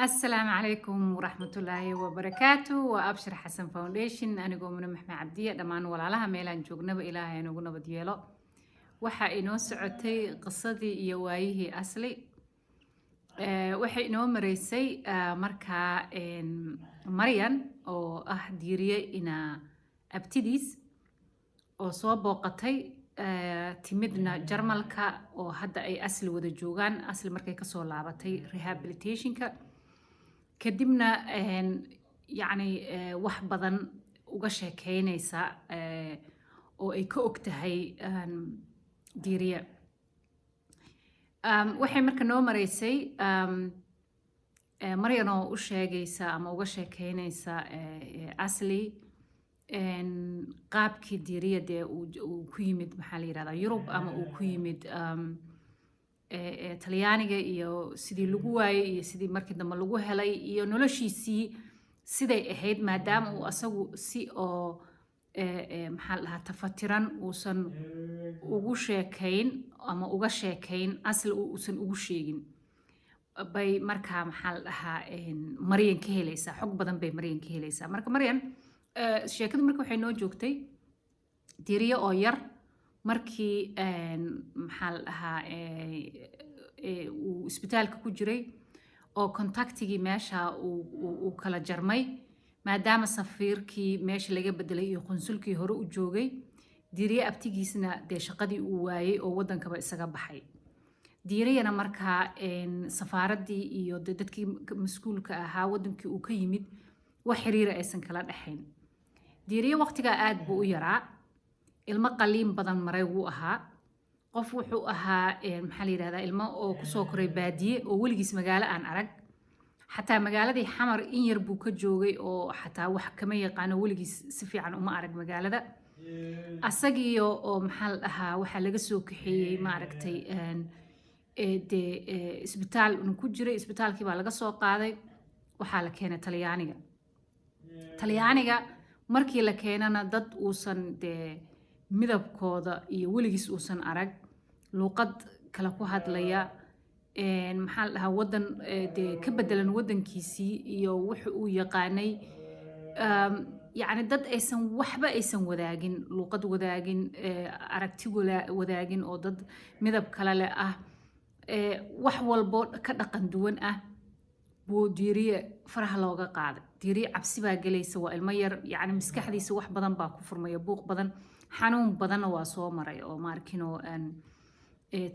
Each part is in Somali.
Asalaamu calaykum waraxmatullaahi wabarakaatu. Waa Abshir Xasan Foundation, anigoo Mune Maxmed Cabdiye. Dhammaan walaalaha meelaan joognaba, Ilaahay inagu nabad yeelo. Waxaa inoo socotay qisadii iyo waayihii Asli. Waxay inoo mareysay markaa Maryan oo ah Diiriye ina abtidiis oo soo booqatay, timidna Jarmalka, oo hadda ay Asli wada joogaan. Asli markay kasoo laabatay rehabilitationka kadibna, yacni wax badan uga sheekeynaysa oo ay ka og tahay Diiriye. Waxay marka noo mareysay Maryan oo u sheegaysa ama uga sheekeynaysa Asli qaabkii Diiriye dee uu ku yimid, maxaa la yirahdaa, Yurub ama uu ku yimid Talyaaniga, iyo sidii lagu waayey iyo sidii markii dambe lagu helay iyo noloshiisii siday ahayd, maadaama uu asagu si oo maxaa la dhahaa, tafatiran uusan ugu sheekayn ama uga sheekayn Asli, uusan ugu sheegin, bay markaa, maxaa la dhahaa, Maryan ka helaysaa xog badan bay Maryan ka helaysaa. Marka Maryan sheekadu marka waxay noo joogtay Diiriye oo yar markii, maxaa la dhahaa, uu isbitaalka ku jiray oo contactigii meesha uu kala jarmay, maadaama safiirkii meesha laga bedelay iyo qunsulkii hore u joogay. Diiriye abtigiisna dee shaqadii uu waayey oo waddankaba isaga baxay. Diiriyana markaa safaaraddii iyo dee dadkii mas-uulka ahaa waddankii uu ka yimid wax xiriira aysan kala dhexayn. Diiriye waqtigaa aad buu u yaraa, ilmo qaliin badan maray wuu ahaa. Qof wuxuu ahaa, maxaa la yidhahdaa, ilmo oo kusoo koray baadiye oo weligiis magaalo aan arag. Xataa magaaladii Xamar in yar buu ka joogay oo xataa wax kama yaqaano, weligiis si fiican uma arag magaalada. Asagiyo oo, maxaa la dhahaa, waxaa laga soo kaxeeyey, maaragtay, dee isbitaal unu ku jiray. Isbitaalkii baa laga soo qaaday, waxaa la keenay Talyaaniga. Talyaaniga markii la keenana, dad uusan dee midabkooda iyo weligiis uusan arag, luuqad kale ku hadlaya, maxaa la dhahaa, waddan dee ka bedelan waddankiisii iyo wuxu uu yaqaanay, yacni dad aysan waxba aysan wadaagin, luuqad wadaagin, aragti wadaagin, oo dad midab kale leh ah, wax walbo ka dhaqan duwan ah buu Diiriye faraha looga qaaday. Diiriye cabsi baa gelaysa, waa ilmo yar, yacni maskaxdiisa wax badan baa ku furmaya, buuq badan, xanuun badanna waa soo maray oo maarkino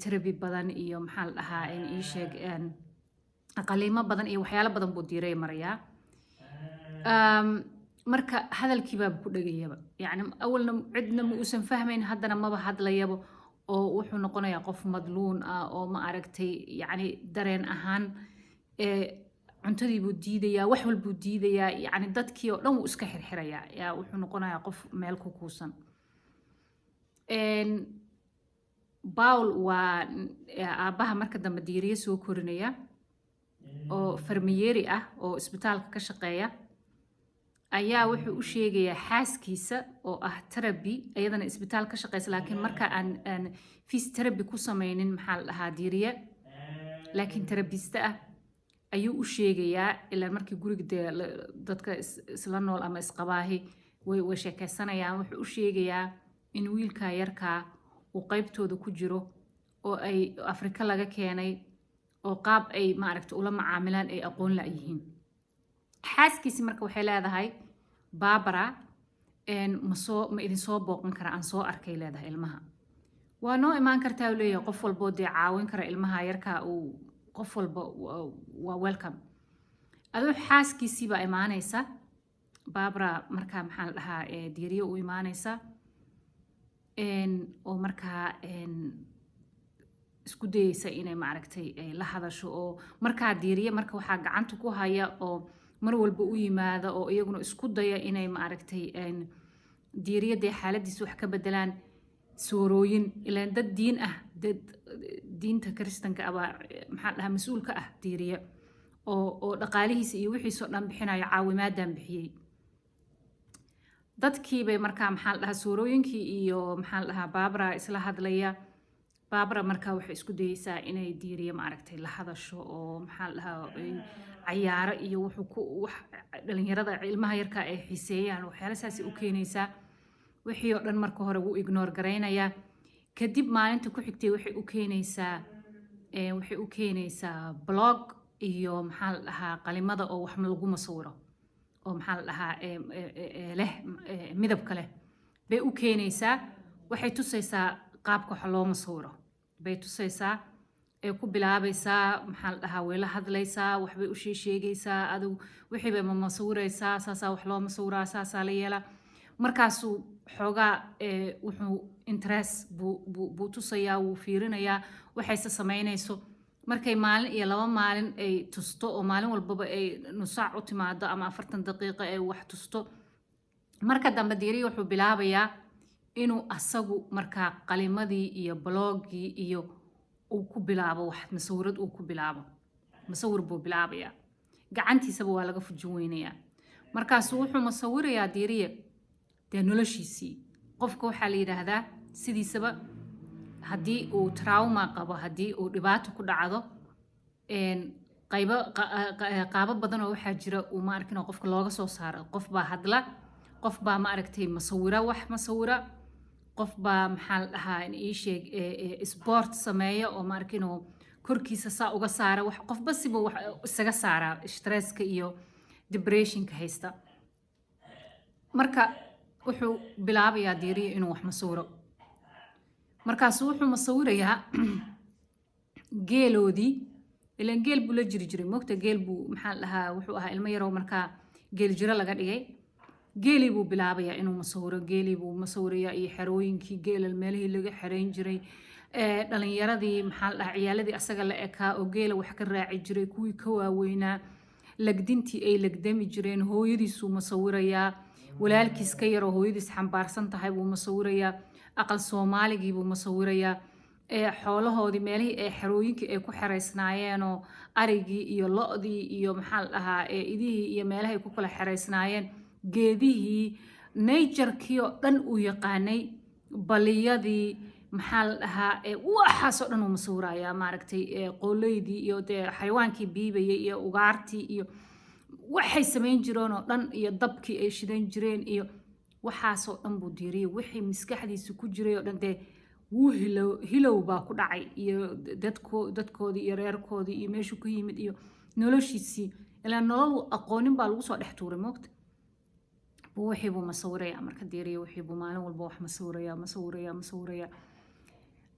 therapy badan iyo, maxaa la dhahaa, ii sheeg, qaliimo badan iyo waxyaalo badan buu Diiriye marayaa. Marka hadalkii baaba ku dhegayaba, yacni awalna cidna ma uusan fahmayn, haddana maba hadlayaba, oo wuxuu noqonayaa qof madluun ah oo, ma aragtay, yacni dareen ahaan cuntadii buu diidayaa, wax walbuu diidayaa, yacni dadkii oo dhan wuu iska xirxirayaa. Yaa wuxuu noqonayaa qof meel ku kuusan. Paul waa aabbaha marka dambe Diiriye soo korinaya oo farmiyeeri ah oo isbitaalka ka shaqeeya ayaa wuxuu u sheegayaa xaaskiisa oo ah therapy, iyadana isbitaal ka shaqeysa, laakiin marka aan physiotherapy ku sameynin, maxaa la dhahaa, Diiriye, laakiin therapist ah ayuu u sheegayaa. Ilaa markii guriga dee dadka isla nool ama isqabaahi way sheekeysanayaan. Wuxuu u sheegayaa in wiilka yarkaa uu qaybtooda ku jiro oo ay Afrika laga keenay oo qaab ay, maaragta, ula macaamilaan ay aqoon la-yihiin. Xaaskiisi marka waxay leedahay, Barbara, masoo ma idin soo booqan kara, aan soo arkay leedahay ilmaha? Waa noo imaan kartaa, uu leeyahay. Qof walboo dee caawin kara ilmaha yarka uu qof walba waa welcome. Aduu xaaskiisii baa imaanaysa, Barbara, markaa, maxaa la dhahaa, Diiriye u imaanaysa oo markaa isku dayeysa inay, maaragtay, la hadasho. Oo markaa Diiriye marka waxaa gacanta ku haya oo mar walba u yimaada oo iyaguna isku daya inay, maaragtay, Diiriye dee xaaladiisa wax ka bedelaan soorooyin, ilaan dad diin ah, dad diinta Kiristanka abaa, maxaa la dhahaa, mas-uul ka ah Diiriye oo dhaqaalihiisa iyo wixiisoo dhan bixinayo, caawimaadan bixiyey. Dadkii bay markaa, maxaa la dhahaa, soorooyinkii iyo, maxaa la dhahaa, Barbara isla hadlaya. Baabara markaa waxay isku dayeysaa inay Diiriye, maaragtay, la hadasho oo, maxaa la dhahaa, cayaaro iyo wuxuu ku wax dhalinyarada, ilmaha yarka ay xiiseeyaan, waxyaala saasay u keenaysaa. Wixii oo dhan marka hore wuu ignore garaynayaa. Kadib maalinta ku xigtay waxay u keenaysaa blog iyo, maxaa la dhahaa, qalimada oo wax lagu masawiro oo, maxaa la dhahaa, leh midabka leh bay u keenaysaa. Waxay tusaysaa qaabka wax loo masawiro bay tusaysaa, ay ku bilaabaysaa, maxaa la dhahaa, way la hadlaysaa, waxbay u sheegaysaa, adigu wixii bay masawiraysaa. Saasaa wax loo masawiraa, saasaa la yeelaa. Markaasuu xoogaa wuxuu interest buu tusayaa, wuu fiirinayaa waxayse samaynayso. Markay maalin iyo 2 maalin ay tusto oo maalin walbaba ay nus saac u timaado ama 40 daqiiqo ay wax tusto, marka dambe Diiriya wuxuu bilaabayaa inuu asagu markaa qalimadii iyo bloggii iyo uu ku bilaabo wax masawirad uu ku bilaabo. Masawir buu bilaabayaa, gacantiisaba waa laga fujin weynayaa. Markaasuu wuxuu masawirayaa Diiriye dee noloshiisii. Qofka waxaa la yidhaahdaa sidiisaba haddii uu trauma qabo, haddii uu dhibaato ku dhacdo, qaybo qaabo badan oo waxaa jira uu, ma arkin, oo qofka looga soo saaro. Qof baa hadla, qof baa, ma aragtay, masawira, wax masawira, qof baa, maxaa la dhahaa, in ii sheeg, sport sameeya oo, ma arkin, oo korkiisa saa uga saara wax. Qofba siba wax isaga saaraa stresska iyo depressionka haysta. Marka wuxuu bilaabayaa Diiriya inuu wax masawiro. Markaasu wuxuu masawirayaa geeloodii, ilaan geel buu la jiri jiray moogta. Geel buu, maxaa la dhahaa, wuxuu ahaa ilmo yaroo markaa geel jiro laga dhigay. Geelii buu bilaabayaa inuu masawiro, geelii buu masawirayaa iyo xerooyinkii geelal, meelihii laga xereyn jiray, dhalinyaradii, maxaa la dhahaa, ciyaaladii asaga la ekaa oo geela wax ka raaci jiray, kuwii ka waaweynaa, lagdintii ay lagdami jireen. Hooyadiisuu masawirayaa, walaalkiis ka yaroo hooyadiis xambaarsan tahay buu masawirayaa, aqal Soomaaligii buu masawirayaa, xoolahoodii, meelihii ay xerooyinkii ay ku xereysnaayeenoo arigii iyo lo-dii iyo, maxaa la dhahaa, idihii iyo meelahay ku kala xereysnaayeen, geedihii, naturekii oo dhan uu yaqaanay, baliyadii, maxaa la dhahaa, waxaasoo dhan uu masawirayaa, maaragtay, qooleydii iyo dee xayawaankii biibayay iyo ugaartii iyo waxay samayn jireen oo dhan iyo dabkii ay shidan jireen iyo waxaasoo dhan buu diiriyay. Wixii maskaxdiisa ku jiray oo dhan dee wuu hilow, hilow baa ku dhacay, iyo dadkoodii iyo reerkoodii iyo meeshuu ka yimid iyo noloshiisii, ilaa nolol aqoonin baa lagu soo dhex tuuray moogta. Buu wixii buu masawiraya. Marka Diiriya wixii buu maalin walba wax masawiraya, masawiraya, masawiraya.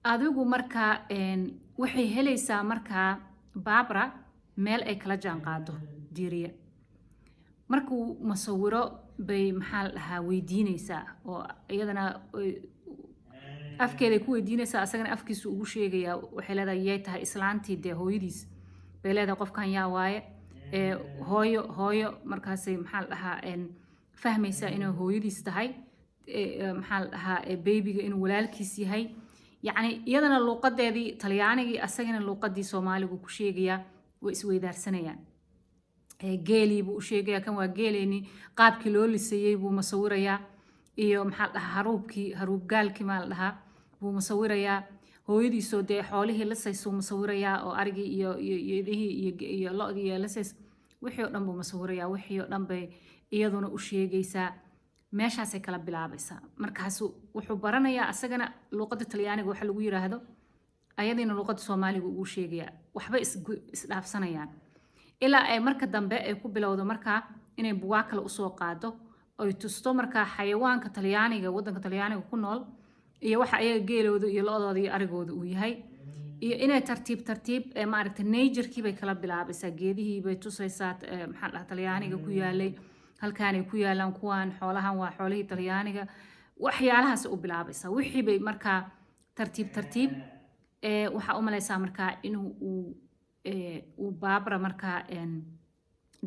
Adigu marka waxay helaysaa markaa Barbara meel ay kala jaan qaado Diiriye. Markuu masawiro bay, maxaa la dhahaa, weydiinaysaa oo iyadana afkeeday ku weydiinaysaa, asagana afkiisu ugu sheegayaa. Waxay leedahay, "Yay tahay islaantii?" Dee hooyadiis bay leedahay, "Qofkan yaa waaye?" "Hooyo, hooyo." Markaasay, maxaa la dhahaa, fahmaysaa inay hooyadiis tahay, maxaa la dhahaa, babyga inuu walaalkiis yahay. Yacni iyadana luuqadeedii Talyaanigii, asagana luuqadii Soomaaligu ku sheegayaa, way isweydaarsanayaan. Geelii buu u sheegayaa, kan waa geeleeni, qaabkii loo lisayey buu masawirayaa iyo, maxaa la dhahaa, haruubkii, haruubgaalkii maa la dhahaa, buu masawirayaa. Hooyadiisoo dee xoolihii lisaysuu masawirayaa oo arigii iyo idihii iyo lo-dii iyo lisays, wixii oo dhan buu masawirayaa. Wixii oo dhan bay iyaduna u sheegaysaa, meeshaasay kala bilaabaysaa. Markaasu wuxuu baranayaa asagana luuqadda Talyaaniga waxa lagu yiraahdo, ayadiina luuqadda Soomaaliga ugu sheegayaa, waxbay isdhaafsanayaan ilaa ay marka dambe ay ku bilowdo markaa inay bugaag kale usoo qaado oy tusto markaa xayawaanka Talyaaniga, waddanka Talyaaniga ku nool iyo waxa ayaga geelooda iyo lo-dooda iyo arigooda uu yahay, iyo inay tartiib tartiib, maaragtay, naturekii bay kala bilaabaysaa. Geedihii bay tusaysaa, maxaa la dhahaa, Talyaaniga ku yaalay, halkaanay ku yaalaan kuwaan, xoolahan waa xoolihii Talyaaniga, waxyaalahaas u bilaabaysaa. Wixii bay markaa tartiib tartiib, waxaa u malaysaa markaa inuu uu Baabara markaa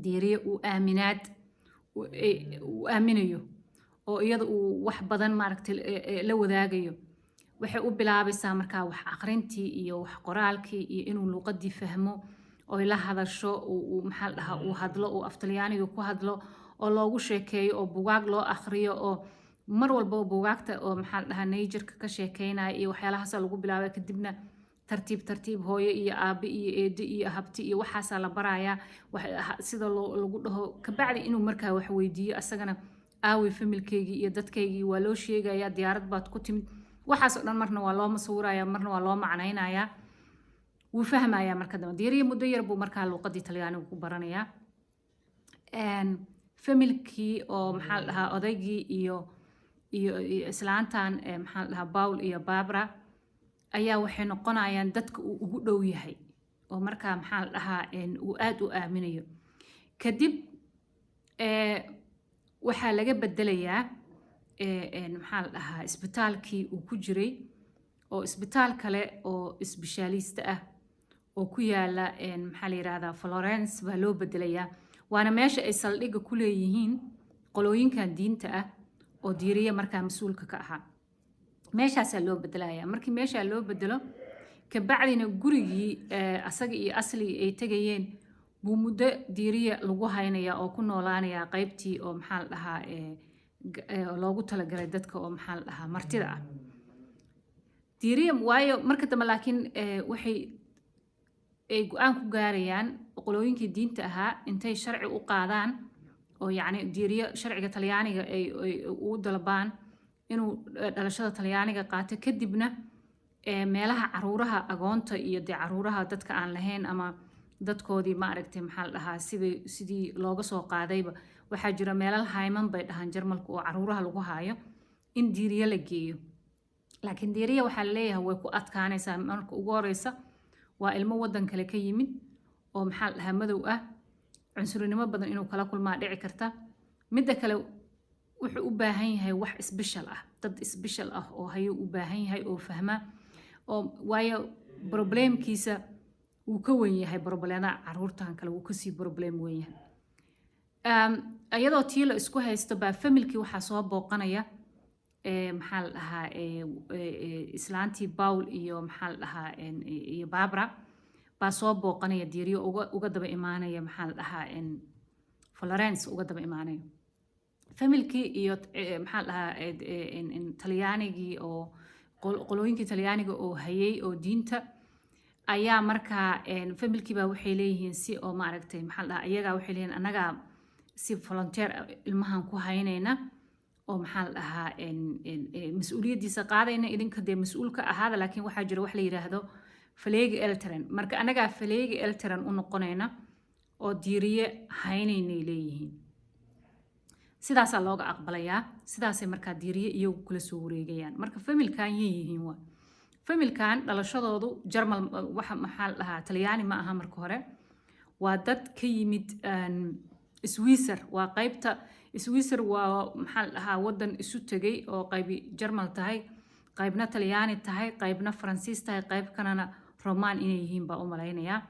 Diiriye uu aaminaad uu aaminayo oo iyada uu wax badan, maaragtay, la wadaagayo. Waxay u bilaabaysaa markaa wax aqrintii iyo wax qoraalkii iyo inuu luuqadii fahmo oy la hadasho, uu, maxaa la dhahaa, uu hadlo, uu af Talyaaniga ku hadlo oo loogu sheekeeyo oo bugaag loo akhriyo oo Mar walbaba buugaagta oo, maxaa la dhahaa, nature-ka ka sheekeynaya iyo waxyaalahaasa lagu bilaabay. Kadibna tartiib tartiib hooyo iyo aabe iyo eedo iyo habti iyo waxaasaa la barayaa sida loo lagu dhaho. Kabacdi inuu markaa wax weydiiyo asagana, aawey familkeygii iyo dadkaygii, waa loo sheegayaa. Diyaarad baad ku timid, waxaas oo dhan marna waa loo masawiraya, marna waa loo macnaynayaa, wuu fahmayaa. Marka dambe Diiriya muddo yar buu markaa luuqadii Talyaanigu ku baranayaa. Familkii oo, maxaa la dhahaa, odaygii iyo islaantan, maxaa la dhahaa, Paul iyo Barbara ayaa waxay noqonayaan dadka uu ugu dhow yahay oo markaa, maxaa la dhahaa, uu aad u aaminayo. Kadib waxaa laga bedelayaa, maxaa la dhahaa, isbitaalkii uu ku jiray oo isbitaal kale oo isbishaalista ah oo ku yaala, maxaa la yidhahdaa, Florence baa loo bedelayaa. Waana meesha ay saldhigga ku leeyihiin qolooyinkan diinta ah oo Diiriye markaa mas-uulka ka ahaa. Meeshaasaa loo bedelaya. Markii meeshaa loo bedelo kabacdina gurigii asaga iyo Asligii ay tegayeen buu muddo Diiriye lagu haynaya oo ku noolaanaya qaybtii oo, maxaa la dhahaa, loogu talagalay dadka oo, maxaa la dhahaa, martida ah. Diiriye waayo marka dambe laakiin waxay ay go-aan ku gaarayaan qolooyinkii diinta ahaa intay sharci u qaadaan oo yacni Diiriye sharciga Talyaaniga ay ugu dalbaan inuu dhalashada Talyaaniga qaato. Kadibna meelaha caruuraha agoonta iyo dee caruuraha dadka aan lahayn ama dadkoodii, ma aragtay, maxaa la dhahaa, sidii looga soo qaadayba, waxaa jira meelal hayman bay dhahaan Jarmalka oo caruuraha lagu haayo, in Diiriye la geeyo. Laakiin Diiriye waxaa la leeyahay way ku adkaanaysaa. Marka ugu horeysa waa ilmo waddan kale ka yimid oo, maxaa la dhahaa, madow ah, cunsurinimo badan inuu kala kulmaa dhici karta. Midda kale wuxuu u baahan yahay wax special ah, dad special ah oo hayuu u baahan yahay oo fahma oo, waayo problemkiisa wuu ka weyn yahay problemada caruurtan kale, wuu kasii problem weyn yahay. Iyadoo tii la isku haysto baa familkii waxaa soo booqanaya, maxaa la dhahaa, islaantii Paul iyo, maxaa la dhahaa, iyo Barbara baa soo booqanaya Diiriyo, uga daba imaanaya, maxaa la dhahaa, Florence uga daba imaanaya. Familkii iyo, maxaa la dhahaa, Talyaanigii oo qolooyinkii Talyaaniga oo hayay oo diinta ayaa markaa familkii baa waxay leeyihiin si oo, maaragtay, maxaa la dhahaa, iyagaa waxay leeyihiin annagaa si volunteer ilmahan ku haynayna oo, maxaa la dhahaa, mas-uuliyaddiisa qaadayna, idinka dee mas-uul ka ahaada. Laakiin waxaa jira wax la yidhaahdo Pflegeeltern. Marka annagaa Pflegeeltern u noqonayna oo Diiriye haynaynay leeyihiin. Sidaasaa looga aqbalayaa. Sidaasay markaa Diiriye iyagu kula soo wareegayaan. Marka familkan yay yihiin? Waa familkan dhalashadoodu Jarmal, waxa, maxaa la dhahaa, Talyaani ma aha. Marka hore waa dad ka yimid Swisser, waa qaybta Swisser, waa, maxaa la dhahaa, wadan isu tegay oo qaybi Jarmal tahay, qaybna Talyaani tahay, qaybna Faransiis tahay, qayb kalena Roman inay yihiin baa u malaynayaa.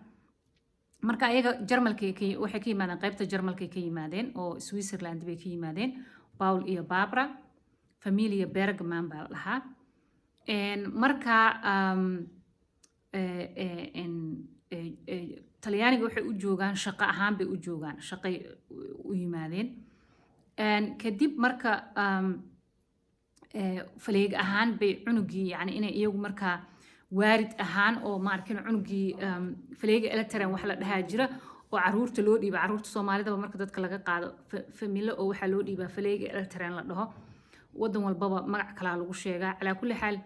Marka ayaga Jarmalkay waxay ka yimaadeen, qaybta Jarmalkay ka yimaadeen oo Switzerland bay ka yimaadeen. Paul iyo Barbara, Familie Bergman baa la dhahaa. Marka Talyaaniga waxay u joogaan shaqo ahaan bay u joogaan, shaqay u yimaadeen. Kadib marka Pflege ahaan bay cunugii, yani inay iyagu markaa waarid ahaan oo, maarkin, cunugii Pflegeeltern wax la dhahaa jira oo caruurta loo dhiiba. Caruurta Soomaalidaba marka dadka laga qaado familo oo waxaa loo dhiibaa Pflegeeltern la dhaho. Wadan walbaba magac kalaa lagu sheegaa. Calaa kulli xaal,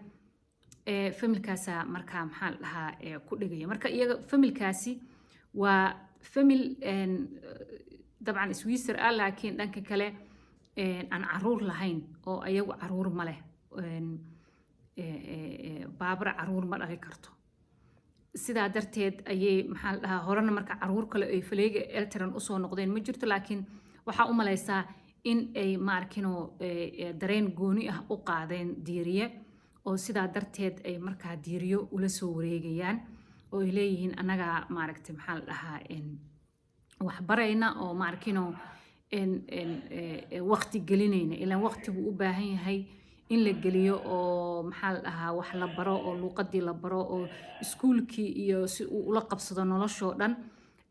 familkaasaa markaa, maxaa la dhahaa, ku dhigaya. Marka iyaga familkaasi waa famil dabcan Swisser ah, laakiin dhanka kale aan caruur lahayn oo ayagu caruur ma leh. Barbara caruur ma dhali karto. Sidaa darteed ayay, maxaa la dhahaa, horena marka caruur kale ay Pflegeeltern usoo noqdeen ma jirto. Laakiin waxaa u malaysaa in ay, maarkino, dareen gooni ah u qaadeen Diiriye oo sidaa darteed ay markaa Diiriyo ula soo wareegayaan oo ay leeyihiin annagaa, maaragtay, maxaa la dhahaa, waxbarayna oo, maarkino, waqti gelinayna, ilaan waqti buu u baahan yahay in la geliyo oo, maxaa la dhahaa, wax la baro oo luuqadii la baro oo iskuulkii iyo si uu ula qabsado noloshoo dhan.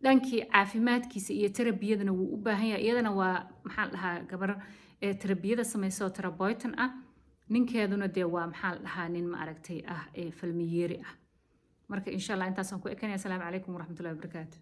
Dhankii caafimaadkiisa iyo terabiyadana wuu u baahan yahay. Iyadana waa, maxaa la dhahaa, gabar Ee tarbiyada samaysa oo therapeutin ah. Ninkeeduna dee waa, maxaa la dhahaa, nin, ma aragtay, ah ee falmiyeeri ah. Marka insha Allah intaasaan ku ekanaya. Asalaamu calaykum waraxmatullahi wabarakaatu.